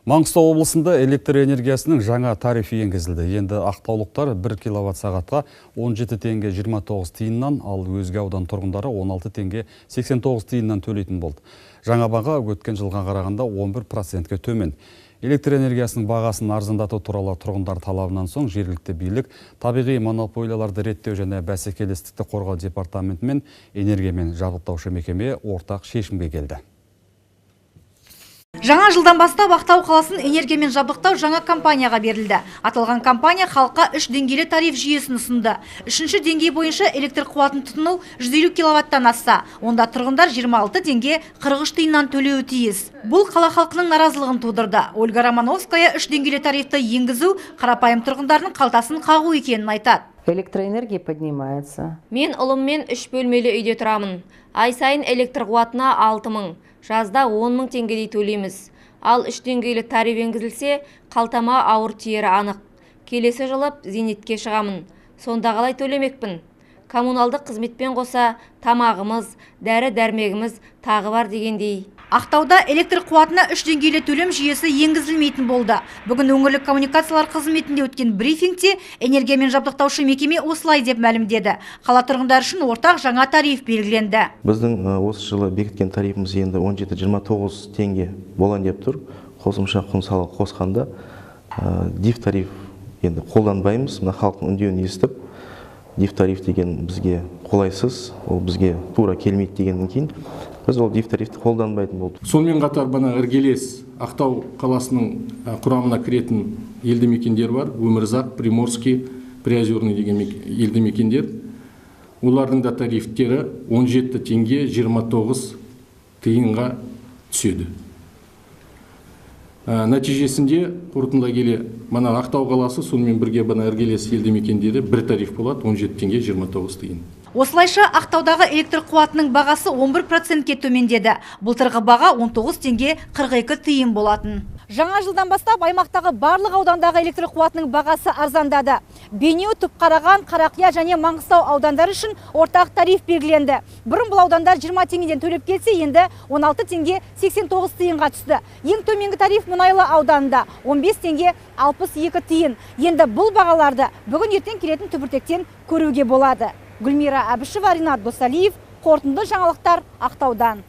Маңғыстау облысында электр энергиясының жаңа тарифі енгізілді. Енді ақтаулықтар 1 киловатт сағатқа 17 теңге 29 тиыннан, ал өзге аудан тұрғындары 16 теңге 89 тиыннан төлейтін болды. Жаңа баға өткен жылға қарағанда 11%-ке төмен. Электр энергиясының бағасын арзандату туралы тұрғындар талабынан соң жергілікті билік табиғи монополияларды реттеу және бәсекелестікті қорғау департаменті мен энергиямен жабдықтаушы мекеме ортақ шешімге келді. Жаңа жылдан бастап Ақтау қаласын энергиямен жабдықтау жаңа компанияға берілді. Аталған компания халыққа 3 деңгейлі тариф жүйесін ұсынды. Үшінші деңгей бойынша электр қуатын тұтыну 150 киловаттан асса, онда тұрғындар 26 теңге 43 тиыннан төлеуі тиіс. Бұл қала халқының наразылығын тудырды. Ольга Романовская 3 деңгейлі тарифті енгізу қарапайым тұрғындардың қалтасын қағу екенін айтады. Электроэнергия поднимается. Мен ұлыммен 3 бөлмелі үйде тұрамын. Ай сайын электр қуатына 6 мың, жазда 10 мың теңгедей төлейміз. Ал 3 деңгейлі тариф енгізілсе, қалтама ауыр тиері анық. Келесі жылы зейнетке шығамын. Сонда қалай төлемекпін? Коммуналдық қызметпен қоса тамағымыз, дәрі-дәрмегіміз тағы бар дегендей. Ақтауда электр қуатына 3 деңгейлі төлем жүйесі енгізілмейтін болды. Бүгін өңірлік коммуникациялар қызметінде өткен брифингте энергиямен жабдықтаушы мекеме осылай деп мәлімдеді. Қала тұрғындары үшін ортақ жаңа тариф белгіленді. Біздің осы жылы бекіткен тарифіміз енді 17,29 теңге болайын деп тұр. Қосымша құн салығы қосқанда диф тариф енді қолданбаймыз. Мына халықтың үндеуін естіп, диф тариф деген бізге қолайсыз, ол бізге тура келмейді дегеннен кейін біз ол диф тарифті қолданбайтын болдық. Сонымен қатар бана іргелес Ақтау қаласының құрамына кіретін елді мекендер бар. Өмірзақ, Приморский, Приозерный деген елді мекендер. Олардың да тарифтері 17 теңге 29 тиынға түседі. Нәтижесінде қорытындылай келе мына Ақтау қаласы, сонымен бірге бана іргелес елді мекендері бір тариф болады, 17 теңге 29 тиын. Осылайша Ақтаудағы электр қуатының бағасы 11%-ке төмендеді. Былтырғы баға 19 теңге 42 тиын болатын. Жаңа жылдан бастап аймақтағы барлық аудандағы электр қуатының бағасы арзандады. Бейнеу, Түпқараған, Қарақия және Маңғыстау аудандары үшін ортақ тариф белгіленді. Бұрын бұл аудандар 20 теңгеден төлеп келсе, енді 16 теңге 89 тиынға түсті. Ең төменгі тариф Мұнайлы ауданында 15 теңге 62 тиын. Енді бұл бағаларды бүгін ертең келетін түбіртектен көруге болады. Гүлмира Әбішева, Ринат Досалиев, қорытынды жаңалықтар Ақтаудан.